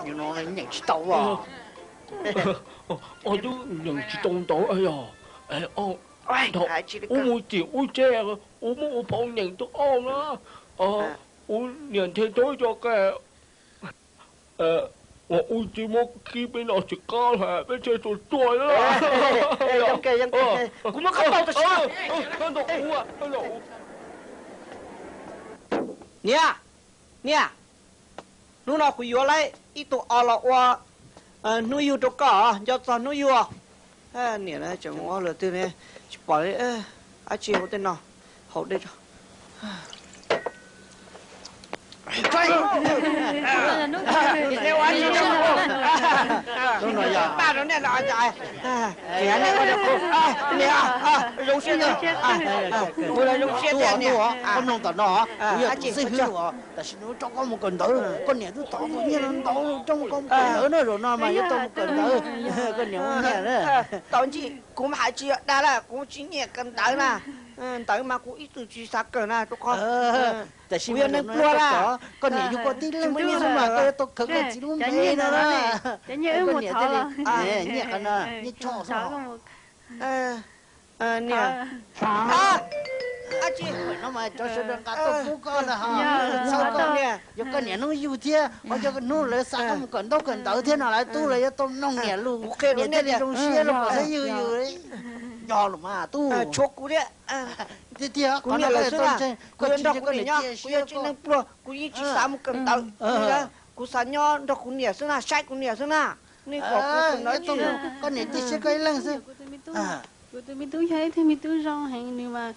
Nyeem tsis tau os. Twb nyeem tsis tau ntawv yog. Ua mus tim ub tsev, ua muab ua phau nyeem tuaj ob na. Ua niam nrhiav rau cov qe, ua ua tsis muab khib peb no tsis qab lawm, peb thiaj tuaj tuaj na. Kuv muab qhov tau tam sim no. Niam, niam, hnub no kuv yuav lawm ib tug os los ua hnub yug rau koj, nco txog hnub yug. Niam, tseem ua lawm twg ne, tsis pom dab tsi hauv tej no, haus dej tso. Paj rau nej los ces nej ua rau kuv, zoo siab, kuv los zoo siab tiag niam. Koj mloog tom no, kuv yog tus xib hwb os, tam sim no tso koj mus kawm ntawv, koj niam twb thov tus nyiaj no ntau, coj mus koj mus kawm ntawv na, zaum no mas yuav tau mus kawm ntawv, koj niam muaj nyiaj na. Tau ntsis kuv mas hais tsis yog dag lawm, kuv tsis nyiam kawm ntawv na. Ntawv mas kuv ib txwm tsis xav kawm na, rau qhov tam sim kuv yog neeg pluag na. Koj niam yug koj tib leeg xwb mas koj yuav tau kawm koj txiv lub npe no na. Koj niam thiaj li nyiaj qhov no, nyiaj tso xwb. Niam, no mas cov sawv daws nqa tuaj pub koj na ho, txhawb koj, yog koj niam hnub yug thiab ho yog hnub lawv xa koj mus kawm ntaub kawm ntawv thiab no lawv tub lawv yuav tau mloog niam lus, niam thiaj li zoo siab rau koj xwb yug yus. Yog los mas tub. Tshuav kuv thiab. Tiag tiag, kuv niam lawm xwb na, kuv yuav nrog kuv niam nyob, kuv yog tsev neeg pluag, kuv yeej tsis xav mus kawm ntawv. Kuv xav nyob nrog kuv niam xwb na, saib kuv niam xwb na. Nej kom kuv kawm ntawv, koj niam cia siab koj ib leeg xwb. Kuv tus me tub yog ib tug me tub zoo heev, nws mas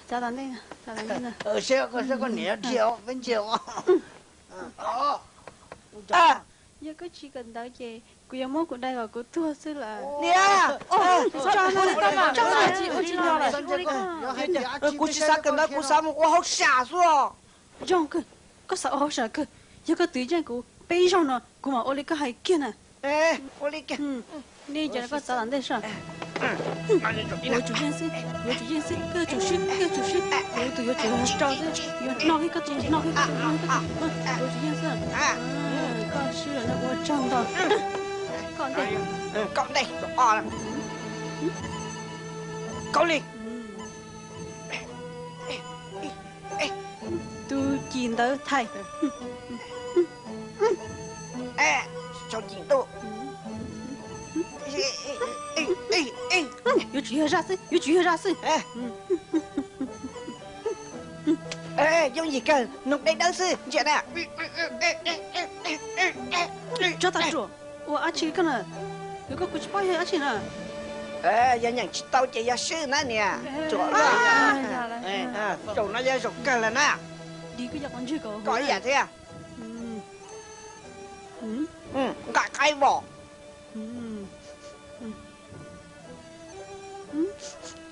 txav tom ntej, txav tom ntej. Saib koj niam dhia peb ntsia. Yog koj tsis kawm ntawv ces kuv yuav muab kuv dai kom kuv tuag xwb lawm. Niam, kuv tsis xav kawm ntawv, kuv xav mus ua hauj sam xwb os. Zoo kawg, koj xav ua hauj sam kawg. Yog koj twv yeej kuv peb zaug no kuv mam ua li koj hais kiag na. Ua li kiag. Nej cov no koj txav tom ntej soj. Yuav tsum yeej xwb, yuav tsum yeej xwb, koj yuav tsum swb, koj yuav tsum swb. Kuv tus yuav tsum rau xwb, yuav hno kiag koj tus, hno kiag koj tus, hno kiag koj tus, yuav tsum yeej xwb. Koj swb lawm no ua tsaug ntau. Koj ntej. Koj ntej. Koj li. Tus cim ntawv thais. Tso cim ntuj. Yuav tsum yog zaj xwb, yuav tsum yog zaj xwb. Yooj yim kawg, noog deb dawb xwb, ntsia na. Tsob tag ruam, ua dab tsi koj na? Yog koj kuv tsis paub yog dab tsi na. Yog nyeem tsis tau ces yog swb na niam. Zaum no yog zaum kawg lawm na. Koj ib yam thiab. Nqa qaib vos.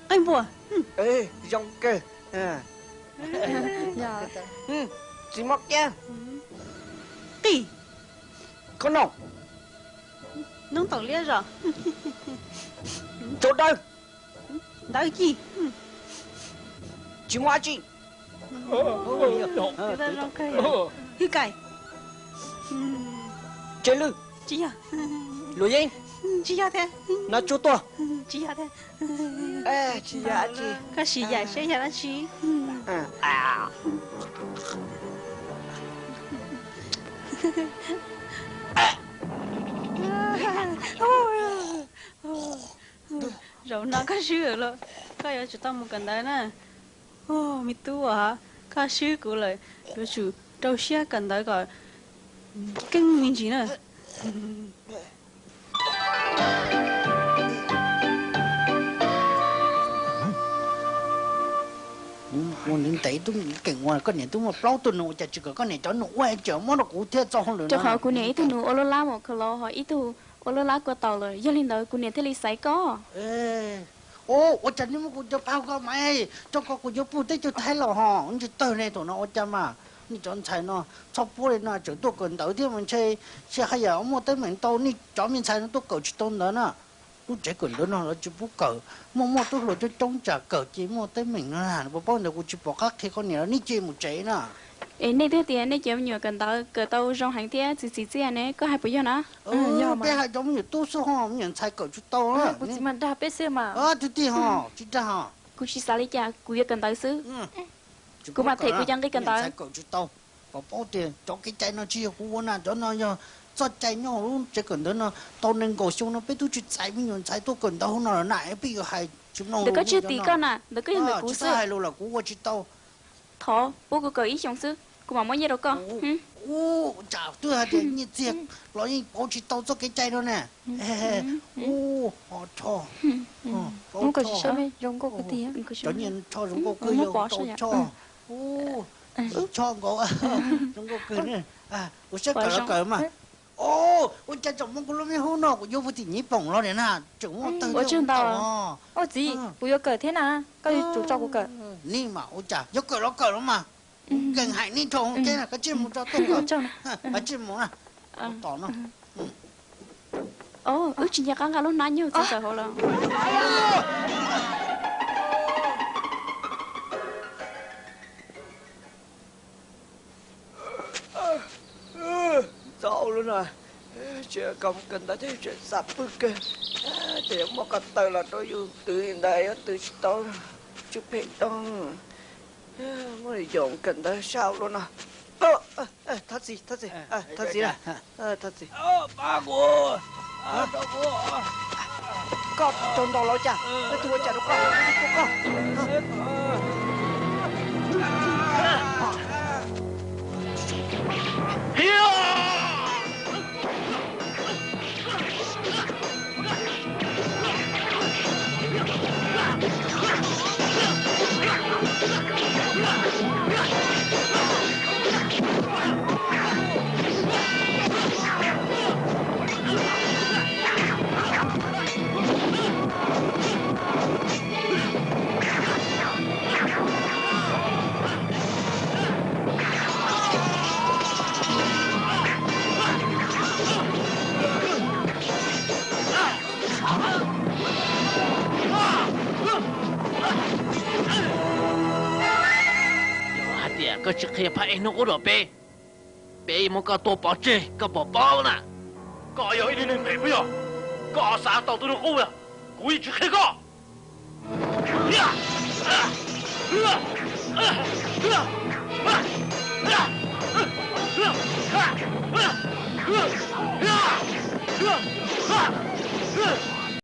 Qaib npua. Zoo kawg. Txiv mab kiab. Qij. Qhob noom. Noob taum liab zos. Tsaus dawb. Ntawv ci. Tsis muaj dab tsi. Hwj kais. Tsev lwj. Tsis yog. Luam yeeb. Tsis yog thiab. Nab tsuag tuag. Tsis yog thiab. Tsis yog dab tsi. Koj sim yaim seb yog dab tsi. Zaum no koj swb lawm, koj yuav tsum tau mus kawm ntawv na. Me tub, koj swb kuv lawm, yuav tsum rau siab kawm ntawv kom keeb me ntsis na. Ua ntev ntev tub keem ua koj niam tub muaj plaub tug nus, ua cas tsis kom koj niam cov nus ua, tseem muab rau kuv thiab txaus lawm. Rau qhov kuv niam ib tug nus ua lub lab mom khaws los, ho ib tug ua lub lab kua taus lawm, yog li ntawd kuv niam thiaj li xaiv koj. Ua cas nej muab kuv cov pab koj mas, rau qhov kuv yuav pug teb chaws Thaib los ho ntsis tawg ne. Thaum no ua cas mas nej cov ntxhais no txhob puab li no, tseem tuaj kawm ntawv thiab mas ntshe, ntshe haj yam muaj teeb meem tau nej cov me ntxhais no tuaj kawm tsis tau ntawv na. Lub tsev kawm ntawv no lawv tsis pub kawm, muaj muaj tub hluas coob coob tsam kawm ces muaj teeb meem no. Puas paub ntawd kuv tsis pom qab qhia koj niam, nej cia mus tsev na. Es nej twb tias nej cov me nyuam kawm ntawv kawm tau zoo heev thiab txiv txiv txiaj ne, koj hais puas yog na? Peb hais rau me nyuam tub xwb ho, me nyuam ntxhais kawm tsis tau. Kuv txiv mas dag peb xwb mas. Twb tiag ho, tsis dag ho. Kuv tsis xav li cas, kuv yuav kawm ntawv xwb. Kuv mam them kuv cov nqi kawm ntawv. Kawm tsis tau. Kom paub tias cov kev cai no tsis yog kuv ua na, cov no yog txoj cai nyob hauv lub tsev kawm ntawv no tau nees nkaum xyoo no peb twb tsis txais me nyuam ntxhais tuaj kawm ntawv hauv no lawm na, peb yuav hais tsis mloog. Ntawm koj tsis yog tim koj na, ntawm koj yog ntawm kuv xwb. Hais lus los kuv ua tsis tau. Thov pub kuv kawm ib xyoos xwb, kuv mam muab nyiaj rau koj. Ua cas twb hais tias nyiaj txiag los yeej pauv tsis tau txoj kev cai no ne. Ua ho tso. Cov nyiaj tso zoo nkauj kawg, yog tau tso. Tso nkaus, zoo nkauj kawg. Ua siab kawm los kawm mas. Ua cas tseem muaj kuv lub me hub no, kuv yuav puag tim Nyij Poom los niam na, tseem muaj tawg ntau. Ua txiv, kuv yuav kawm thiab na, koj yuav tsum tso kuv kawm. Nej mas ua cas yuav kawm los kawm los mas. Nkees hais nej rau hauv teb na, kav tsij mus tso tuaj kawm. Kav tsij mus na. Tom no. Wb tsis nco qab nqa lub hnab nyuj txog ntawm hauv lawm. Txaus lawm na, tsis kam kawm ntawv thiab tseem xav pw kawg. Ces yuav muab ko taw los rau yus twv li ntawd yuav twv tsis tau, tsw phem tau. Muab yus kawm ntawv sab lub no. Thov txim, thov txim, thov txim, thov txim. Koj raug ntaus los cas? Leej twg ua cas rau koj? Leej twg tua koj? Yog hais tias koj tsis qhia phab ej hnub qub rau peb, peb yuav muab koj tua pov tseg, koj puas paub na? Koj yog ib tug neeg phem puas yog? Koj xav tau tus hnub qub, kuv yeej tsis qhia koj.